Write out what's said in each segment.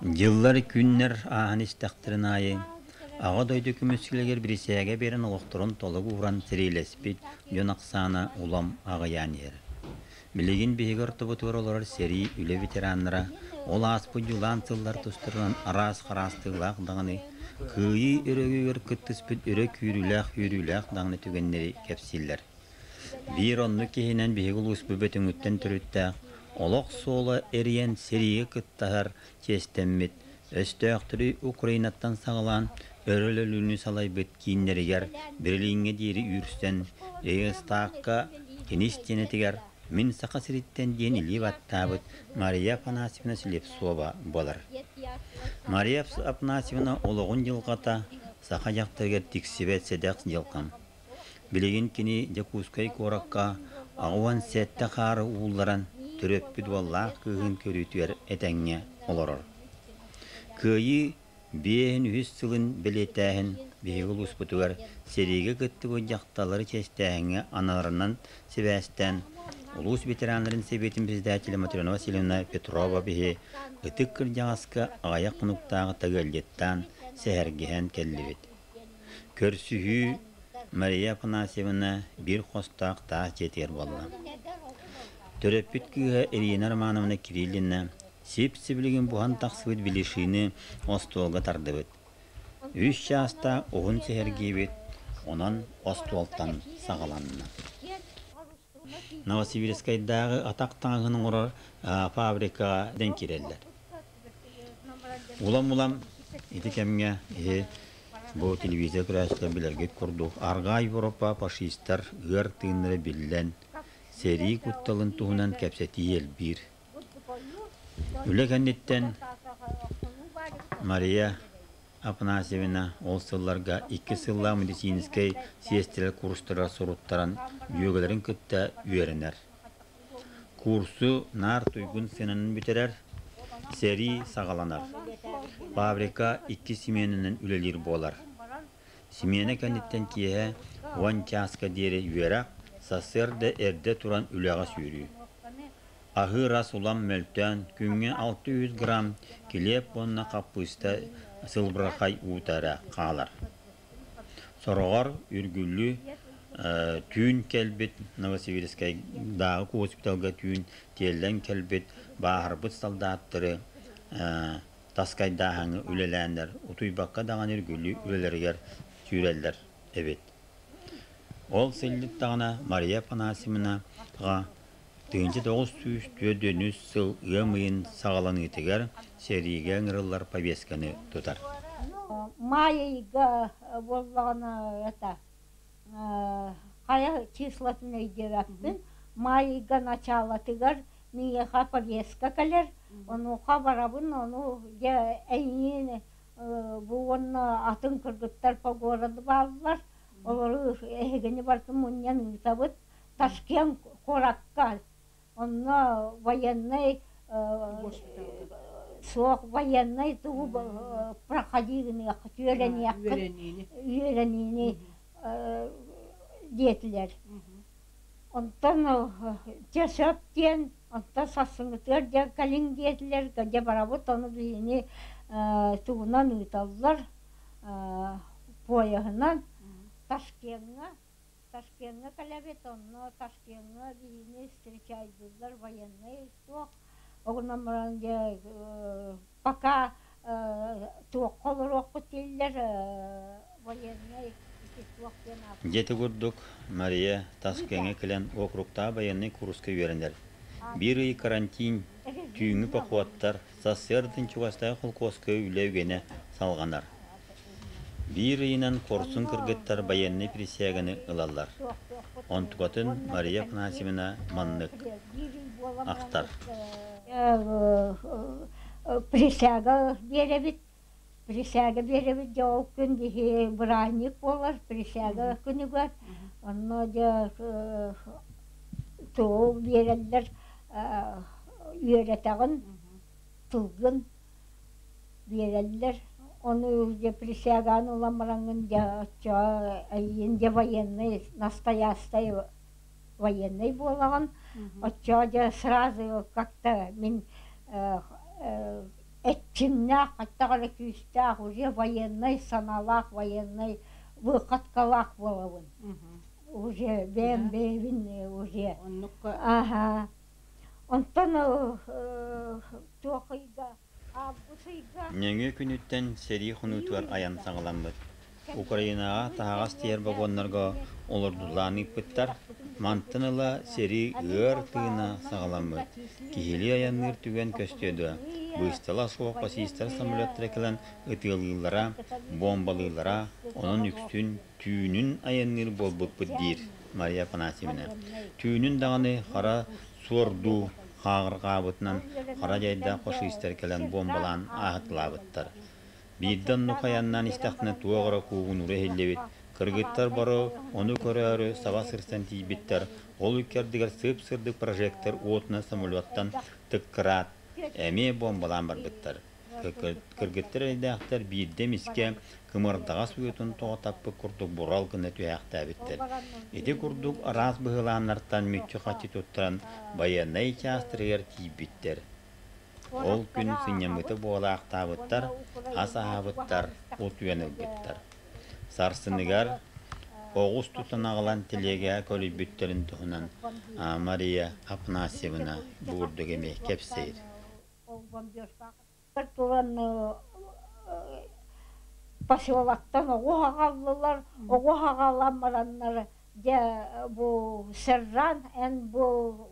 Дьыллар-күннэр ааһан истэхтэрин аайы Аҕа дойду көмүскэлигэр бирисээгэ биэрэн олохторун толук ууран сэриилэспит дьон ахсаана улам аҕыйаан иһэр. Билигин биһиги ортобутугар олорор сэрии, үлэ ветераннара ол ааспыт дьулаан сыллар тустарынан араас хараастыылаах даҕаны, кыайыы өрөгөйүгэр кыттыспыт өрө күүрүүлээх үөрүүлээх даҕаны түгэннэри кэпсииллэр. Биир оннук киһинэн биһиги улууспут Бөтүҥүттэн төрүттээх, олох суола эрийэн сэриигэ кыттаһар чиэстэммит, өстөөхтөрү Украинаттан саҕалаан өрөлөлүүнү салайбыт кииннэригэр Берлиҥҥэ диэри үүрсэн, Рейхстагка кини истиэнэтигэр «Мин Саха сириттэн» диэн илии баттаабыт Мария Афанасьевна Слепцова буолар. Мария Афанасьевна олоҕун дьылҕата саха дьахтарыгар тиксибэт сэдэх дьылҕам. Билигин кини Дьокуускай куоракка 87 хаары уулларан төрөппүт уоллаах кыыһын көрүүтүгэр этэҥҥэ олорор. Кыайыы 53 сылын бэлиэтээһин биһиги улууспутугар сэриигэ кыттыбыт дьахталлары чиэстээһиҥҥэ аналларынан сибээстээн, улуус ветераннарын сэбиэтин председателэ Матрена Васильевна Петрова биһи ытык кырдьаҕаска аҕыйах хонуктааҕыта ыалдьыттаан, сэһэргэһэн кэллибит. Көрсүһүү Мария Афанасьевна биир хостоох таас дьиэтигэр буолла. Төрөппүт кыыһа Ирина Романовна Кириллина сип-сибилигин буһан тахсыбыт беляшины остуолга тардыбыт. Үс чаастаах уһун сэһэргиибит онон остуолтан саҕаланна. Новосибирскайдааҕы атах таҥаһын оҥорор фабрикаҕа дэн киирэллэр. Улам-улам ити кэмҥэ иһи бу телевизор көрөөччүлэр билэргит курдук Арҕаа Европа фашистар ыар тыыннара биллэн, сэрии кутталын туһунан кэпсэтии элбиир. Үлэ кэнниттэн Мария Афанасьевна ол сылларга икки сыллаах медицинскэй сиэстэрэ курстарыгар суруттаран дьүөгэлэрин кытта үөрэнэр. Курсу наар туйгун сыананан бүтэрэр, сэрии саҕаланар. Фабрика икки симиэнэнэн үлэлиир буолар. Симиэнэ кэнниттэн киэһэ 10 чааска диэри үөрэх, сарсыарда эрдэ туран үлэҕэ сүүрүү. Аһыыр ас улам мөлтөөн, күҥҥэ 600 грамм килиэп уонна хаппыыста сылбырхай уута эрэ хаалар. Сороҕор үргүллүү түүн кэлбит Новосибирскайдааҕы госпиталга түүн тиэллэн кэлбит бааһырбыт солдаттары таскайдааһыҥҥа үлэлээннэр утуйбакка даҕаны үргүллүү үлэлэригэр сүүрэллэр эбит. Ол сылдьыттаҕына Мария Афанасьевнаҕа 1943 сыл ыам ыйын саҕаланыытыгар сэриигэ ыҥырыллар повестканы тутар. Маай ыйга буоллаҕына это хайа числотын өйдүөбэппин маай ыйга началатыгар миэхэ повестка кэлэр онуоха барабын ону дьэ эйиин бу уонна атын кыргыттар по городу бааллар олору эһигини барытын мунньан ыытабыт Ташкент куоракка онно военнай суох военнай тугу проходи гыныаххыт үөрэниэххит үөрэниини диэтилэр онтон дьэ сөп диэн онтон сарсыҥҥытыгар дьэ кэлиҥ диэтилэр дьэ барабыт ону биһини тугунан ыыталлар поеһынан Ташкеҥҥа Ташкеҥҥа кэлэбит, онно Ташкеҥҥа биһини встречайдыыллар военнай суох. Оҕунан баран дьэ пока туохха олоруохпут дииллэр военнай ити суох диэн Дьэ ити курдук Мария Ташкеҥҥа кэлэн округтаах байыаннай кууруска үөрэнэр. Биир ый карантин, түүҥҥү похуоттар, сарсыардын чугастааҕы холкуоска үлэ үгэнэ салҕанар. Биир ыйынан хорсун кыргыттар байыаннай присяганы ылаллар. Онтукатын Мария Афанасьевна маннык ахтар. Присяга биэрэбит, присяга биэрэбит дьэ ол күн биһи бырааһынньык буолар присяга күнүгэр. Онно дьэ тугу биэрэллэр үөрэтэҕин, тылгын биэрэллэр. Ону дьэ присяганы ылан бараҥҥын дьэ оччоҕо эйиин дьэ военный настоящий военный буолаҕын. Оччоҕо дьэ сразу как-то мин Эрчимнээх, хаттах эрэ күүстээх, уже военнай санаалаах, военнай выходкалаах буолабын. Уже бэйэм бэйэбин уже. Оннукка. Аха. Онтон туох ыйга, август ыйга Нөҥүө күнүттэн сэрии хонуутугар июль айан ыйга саҕаламмыт. кэлбиппит. Украинаҕа Июль таһаҕас кэннэ тиэйэр дьэ вагоннарга олордулаан ыыппыттар. үөрэхпитин Мантан бүтэрбиппит ыла кэннэ сэрии эмиэ ыар буолла тыына онно билигин саҕаламмыт. зачислили Киһилии айанныыр ыыттылар түгэн көстүө дуо? окружные, Быыстала суох фашистар военные самолеттара кэлэн ытыалыыллара, подготовительные буомбалыыллара, курсы онон үксүн Сороготту түүнүн айанныыр буолбуппут диир специальный Мария Афанасьевна. военный Түүнүн даҕаны окружной хара курстар суордуу диэн этэллэр. хааҕырҕаабытынан Ол үөрэнэн хара бүтэн дьайдаах дьэ фашистар кэлэн сержант буомбалаан аатын ааһыталаабыттар. биэрэллэр. Ол Биирдэ оннук сержант аатын айаннаан биэрэн истэхтэринэ баран туох дьэ эрэ куугунуура иһиллибит, туохха кыргыттар хамааннай бары поеһынан ону көрөөрү саба сырсан көһөрүллэр тиийбиттэр, ол икки ардыгар сып-сырдык прожектор уотунан самолеттан элбэх тыккыраат, түөрт эмиэ буомбалаан барбыттар. кыргыттар Кыргыттар кэллэ эрэйдээхтэр биирдэ эмискэ барабыт кымырдаҕас уйатын кыргыттар тоҕо таппыт курдук бурал гына ол түһээхтээбиттэр. баран Ити курдук биһигини араас быһылааннартан туохха мүччү-хаччы туттаран байыаннай чаастарыгар тиийбиттэр. Ол күн куораттара сынньаммыты ааһабыт буолаахтаабыттар, уонна ас Украина аһаабыттар, чугаһаан утуйан истэхпитинэ дьэ ылбыттар. Сарсыныгар самолет оҕус тутан фашистар аҕалан тэлиэгэҕэ самолеттара көлүйбүттэрин биһигини туһунан бомбиир Мария биир Афанасьевна үстэ бу курдук хастыы эмиэ туохтаан кэпсиир. ол бомбежка туран поселоктан оҕус аҕаллылар, оҕус аҕалан бараннар дьэ бу сержант эн бу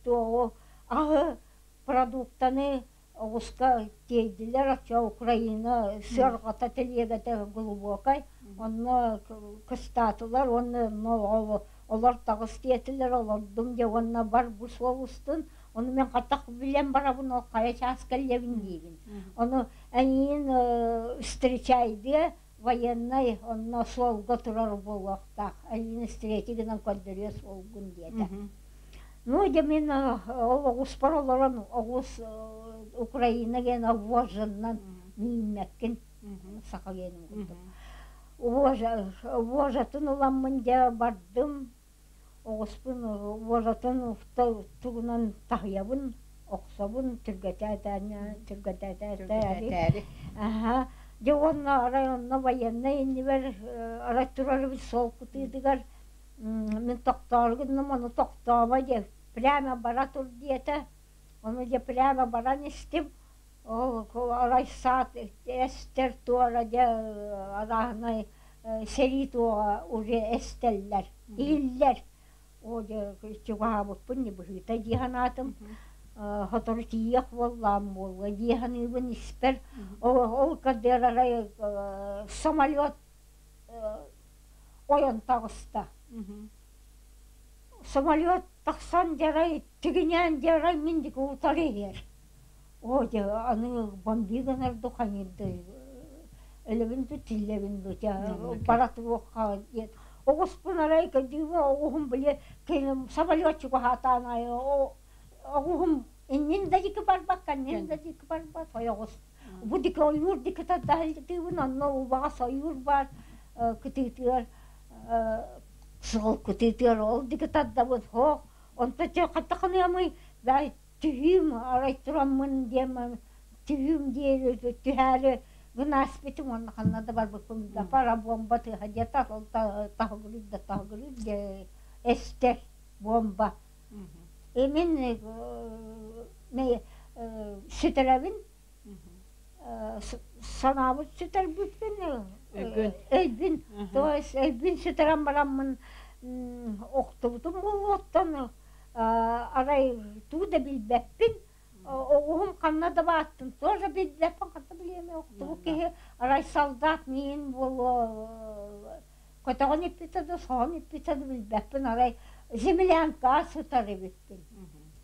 туоҕу аһы продуктаны оҕуска тиэйдилэр, оччо Украина сыарҕата тэлиэгэтэ глубокай, онно кыстаатылар уонна олор таҕыс диэтилэр, олордум дьэ уонна бар бу суол устун, ону мин хатах билэн барабын, ол хайа чаас кэллэбин диибин. Ону эйиин встречайдыа военнай онно суолга турар буолуохтаах, эйиин встречи гынан көрдөрүө суолгун диэтэ. Ну, дьэ мин ол оҕуспар олорон оҕус Украина диэн обвоженнан мииммэккин саха диэнин курдук. Вожатын ыламмын дьэ бардым, оҕуспун вожатын тугунан таһыйабын, охсобун, түргэтээтээнэ, түргэтээтээтээри. Түргэтээри. Аха. Дьэ уонна арай онно военнай иннибэр арай турар суол кытыытыгар мин тохтоору гынным, ону тохтообо диэ, прямо бара тур диэтэ. Ону дьэ прямо баран истим. Ол арай саат эстэр туора дьэ арааһынай сэрии туоҕа уже эстэллэр, иһиллэр. Оо дьэ чугаһаабыппын не быһыыта дии санаатым. Сотору тиийиэх буоллаам буолуо дии саныыбын испэр. Ол кардыар арай самолет ойон таҕыста. Самолет тахсан дьарай, тигинээн дьарай мин диэки утары иһэр. Оо дьэ, аны бомби гынар ду хайыырды өлөбүн ду тиллэбин ду дьэ бара туруохха диэн оҕуспун арай көрдүүбүн оҕуһум били самолет чугаһаатаан айы оҕуһум иннин да диэки барбакка иннин да диэки барбат ойоҕус Бу диэки ойуур диэки тардаһыйдыыбын, онно убаҕас ойуур баар кытыытыгар суол кытыытыгар ол диэки тардабын суох. Онто чэ хаттахыныамый бай түһүүм арай тураммын диэн түһүүм диэри түһээри гынаспитим уонна ханна да барбыппын да пара бомба тыаһа диэтэ ол таһыгырыыр да таһыгырыыр дьэ эстэр бомба. И мин сүтэрэбин санаабыт сүтэрбиппин өйбүн то есть өйбүн сүтэрэн бараммын охтубутум буолуоттан арай туу да билбэппин оҕуһум ханна да бааттын тоже билбэппин ханна билиэмий охтубут киһи арай солдат миин буолуо көтөҕөн иппитэ да соһон иппитэ да билбэппин арай землянкаҕа сытар эбиппин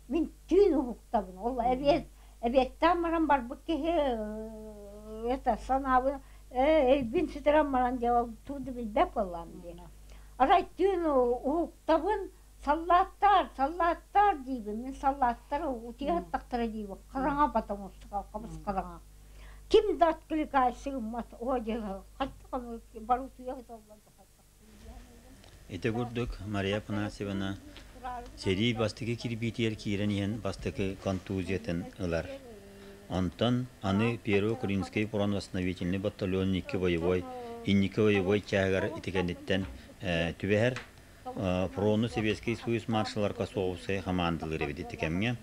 мин түүн уһуктабын ол эбиэт эбиэттээн баран барбыт киһи это санаабын өйбүн сүтэрэн баран дьэ ол тугу да билбэт буоллаҕым дии арай түүн уһуктабын саллааттаар саллааттаар диибин мин саллааттар утуйа сыттахтара диибин хараҥа потому что хабыс хараҥа ким да откликается гыммат оо дьэ хаттаҕын бары утуйа сыталлар Ити курдук Мария Афанасьевна сэрии бастакы кирбиитигэр киирэн иһэн бастакы контузиятын ылар. Онтон аны Первый Украинский фронт восстановительный батальон икки боевой инники боевой чааһыгар ити кэнниттэн түбэһэр. Фрону Советский Союз маршаллар Косовскай хамаандалыыр эбит ити кэмҥэ.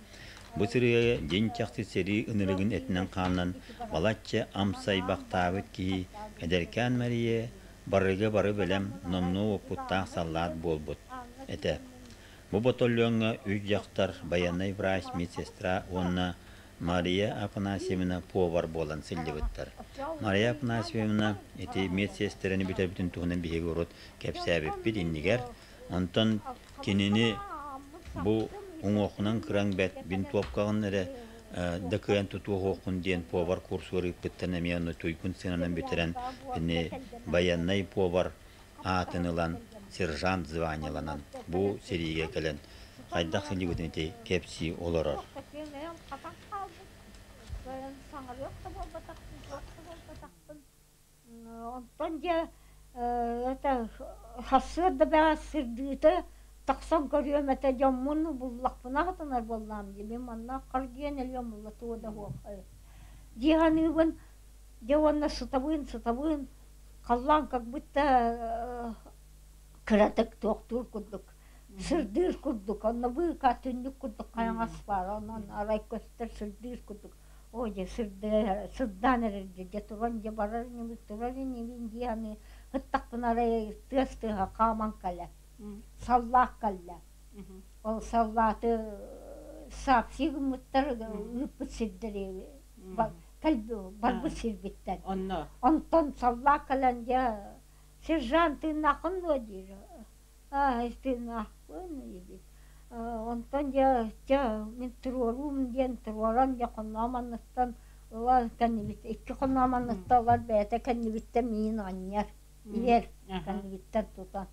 Бу сырыыга дьиҥ чахчы сэрии ынырыгын этинэн-хаанынан балачча амсайбахтаабыт киһи эдэркээн Мария барыга бары бэлэм, номнуо уопуттаах саллаат буолбут этэ. Бу батальоҥҥа үс дьахтар, байыаннай врач, медсестра уонна Мария Афанасьевна повар буолан сылдьыбыттар. Мария Афанасьевна ити медсиэстэрэни бүтэрбитин туһунан биһиги урут кэпсээбиппит иннигэр. Онтон кинини бу уҥуоххунан кыраҥ бэт винтовкаҕын эрэ да кыайан тутуоһуоххун диэн повар курсугар ыыппыттан эмиэ ону туйгун сыананан бүтэрэн ини байыаннай повар аатын ылан сержант званиеланан бу сэриигэ кэлэн хайдах сылдьыбытын ити кэпсии олорор. Онтон дьэ это сарсыарда бэҕэс сырдыыта тахсан көрүөм этэ дьоммун буллахпына хатанар буоллаҕым дии мин манна харгыйан элиэм буолла туга да суох дии саныыбын дьэ уонна сытабыын сытабыын халлаан как будто кыратык туохтуур курдук сырдыыр курдук онно быыкаа түннүк курдук хайаҥас баар онон арай көстөр сырдыыр курдук оо дьэ сырдыы сырдаан эрэр дьэ дьэ туран дьэ барар инибин турар инибин дии саныы ыттахпына арай тыас тыаһа хааман кэлэ саллаах кэллэ ол саллааты сообщи гыммыттар ыыппыт сирдэри барбыт сирбиттэн Онно. Онтон саллаах кэлэн дьэ сержант тыыннааххын дуо диир аа тыыннаахпын диибин онтон дьэ дьэ мин туруоруум диэн туруоран дьэ хонноом анныттан ылан кэннибит икки хонноом анныттан ылар бэйэтэ кэннибиттэн миин анньар иһэр кэннибиттэн тутан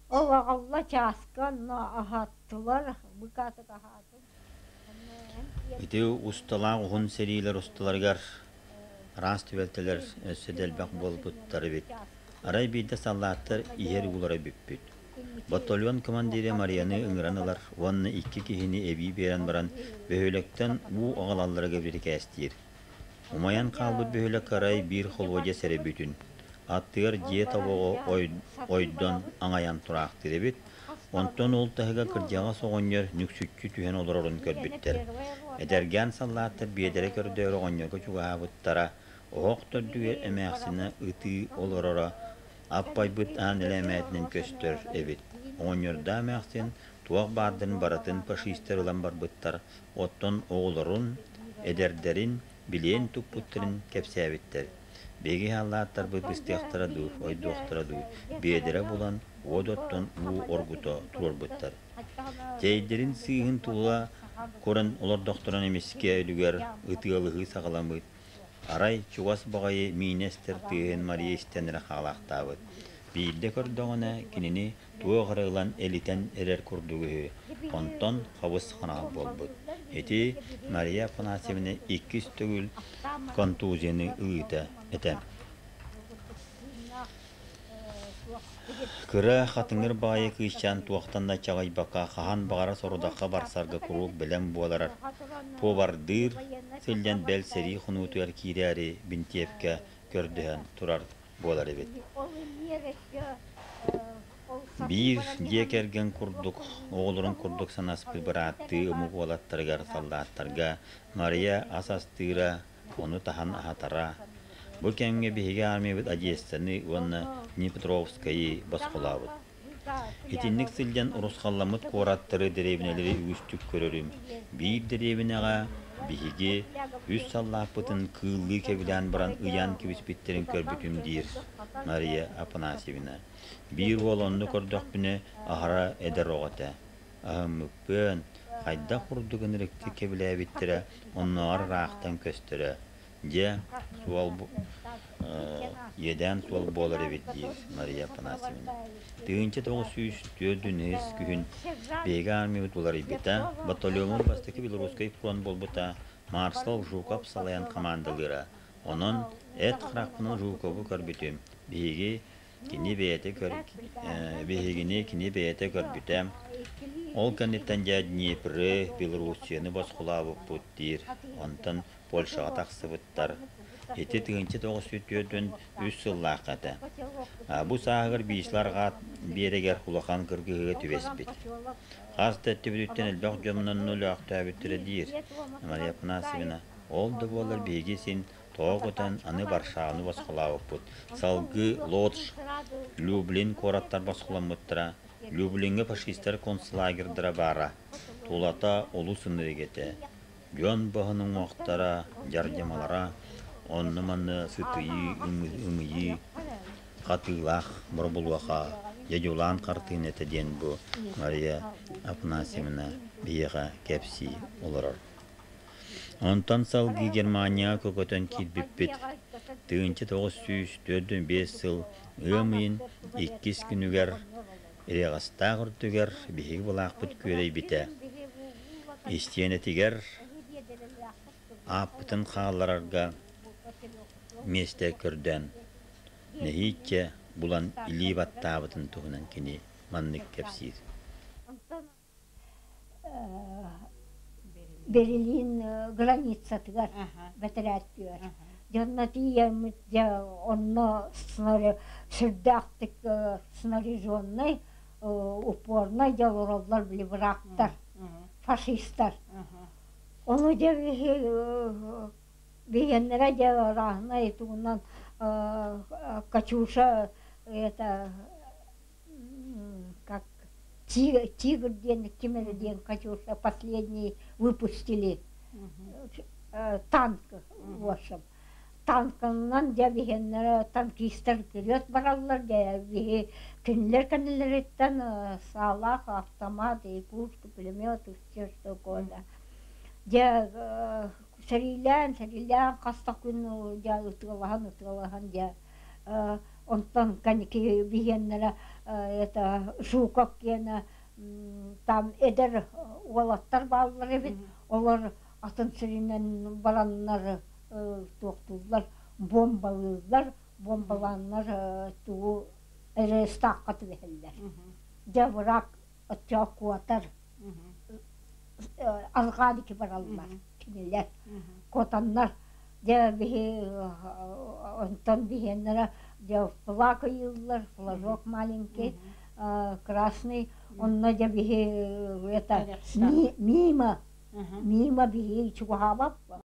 ол аҕалла чааска онно аһаттылар быкаатык аһаатым. Ити усталаах уһун сэриилэр усталарыгар араас түбэлтэлэр өссө да элбэх буолбуттар эбит. Арай биирдэ саллааттар иһэр уулара бүппүт. Батальон командира Марияны ыҥыран ылар уонна икки киһини эбии биэрэн баран бөһүөлэктэн уу аҕалалларыгар бирикээстиир. Умайан хаалбыт бөһүөлэк арай биир холуодьас эрэ бүтүн. Аттыгар дьиэ тобоҕо ойдон аҥайан тураахтыыр эбит. Онтон ол таһыгар кырдьаҕас оҕонньор нүксүччү түһэн олорорун көрбүттэр. Эдэргээн саллааттар биэдэрэ көрдөөрү оҕонньорго чугаһаабыттара, оһох төрдүгэр эмээхсинэ ытыы олороро аппайбыт аан элээмээтинэн көстөр эбит. Оҕонньордоох эмээхсин туох баардарын барытын фашистар ылан барбыттар, оттон оҕолорун, эдэрдэрин билиэн туппуттарын кэпсээбиттэр. Биһиги саллааттарбыт быстыахтара дуу, ойдуохтара дуу, биэдэрэ булан, уот оттон уу оргута туруорбуттар. Чэйдэрин сыыһын тула көрөн олордохторун эмискэ үлүгэр ытыалаһыы саҕаламмыт. Арай чугас баҕайы миинэ эстэр тыаһын Мария истэн эрэ хаалаахтаабыт. Биирдэ көрдөҕүнэ, кинини туох эрэ ылан элитэн эрэр курдук үһү. Онтон хабыс хараҕа буолбут. Ити Мария Афанасьевна иккис төгүл контузияны ылыыта этэ. Кыра хатыҥыр баҕайы кыысчаан туохтан да чаҕыйбакка хаһан баҕарар сорудахха барсарга куруук бэлэм буолара. Повардыыр сылдьан бэл сэрии хонуутугар киирээри бинтиэпкэ көрдөһөн турар буолар эбит. Биир дьиэ кэргэн курдук, оҕолорун курдук санаспыт бырааттыы омук уолаттарыгар, саллааттарга Мария ас астыыра, ону таһан аһатара. Бу кэмҥэ биһиги армиябыт Одессаны уонна Днепропетровскайы босхолообут. Итинник сылдьан урусхалламмыт куораттары, дэриэбинэлэри үгүстүк көрөрүм. Биир дэриэбинэҕэ биһиги үс саллааппытын кыыллыы кэбилээн баран ыйаан кэбиспиттэрин көрбүтүм диир Мария Афанасьевна. Биир уол онно көрдөхпүнэ аһара эдэр оҕо этэ. Аһыммыппыан, хайдах курдук ынырыктык кэбилээбиттэрэ оннооҕор ыраахтан көстөрө. Дьэ, суол иэдээн суол буолар эбит диир Мария Афанасьевна. 1904 күһүн биһиги армиябыт уларыйбыта, батальоммут бастакы Белорусскай фронт буолбута, маршал Жуков салайан командалыыра. Онон эт харахпынан Жукову көрбүтүм. Биһиги кини бэйэтэ көр биһигини кини бэйэтэ көрбүтэ. Ол кэнниттэн дьэ Днепры, Белоруссияны босхолообуппут диир. Онтон Польшаҕа тахсыбыттар. Ити 1943 сыллаахха этэ. Бу сааһыгар Висла арҕаа биэрэгэр улахан кыргыһыыга түбэспит. Хас да өттүбүтүттэн элбэх дьонунан өлөөхтөөбүттэрэ диир Мария Афанасьевна. Ол да буоллар биһиги син тоҕо көтөн аны Варшаваны босхолообуппут. Салгыы Лодж, Люблин куораттар босхоломмуттара. Люблиҥҥа фашистар концлагердара баара. Тулата олус ынырык этэ. Дьон баһын уҥуохтара, дьардьамалара онно-манна сытыйыы, ымыйыы, хатыылаах боробулуоха, дьадьулаан хартыына этэ диэн бу Мария Афанасьевна биһиэхэ кэпсии олорор. Онтон салгыы Германияҕа көкөтөн киирбиппит. 1945 сыл ыам ыйын иккис күнүгэр Ириэҕэстээх үрдүгэр биһиги былаахпыт күөрэйбитэ. Истиэнэтигэр ааппытын хаалларарга миэстэ көрдөөн, нэһииччэ булан илии баттаабытын туһунан кини маннык кэпсиир. Берлин границатыгар бэтэрээттиир. Дьонно тиийэммит дьэ онно сүрдээхтик снаряженный упорнай дьэ олороллор били быраактар, фашистар. Ону дьэ биһиэннэрэ дьэ ырааһынай тугунан Катюша это как тигр диэн ким эрэ диэн Катюша последний выпустили танк в общем танканан дьэ биһиэннэрэ танкистар вперед бараллар дьэ биһи кинилэр кэннилэриттэн саалаах автомат и пушка пулемет все что угодно дьэ сэриилээн сэриилээн хас да күн дьэ ытыалаһан ытыалаһан дьэ Онтон кэнники биһиэннэрэ это Жуков диэн там эдэр уолаттар бааллар эбит. Олор атын сиринэн бараннар туохтууллар, бомбалыыллар, бомбалааннар тугу РСТ-ка түбэһэллэр. Дьэ враг оччоҕо куотар арҕаа диэки бараллар кинилэр куотаннар дьэ биһи онтон биһиэннэрэ дьэ флаг ыйыыллар флажок маленький красный онно дьэ биһи это мимо мимо биһи чугаһаабаппыт.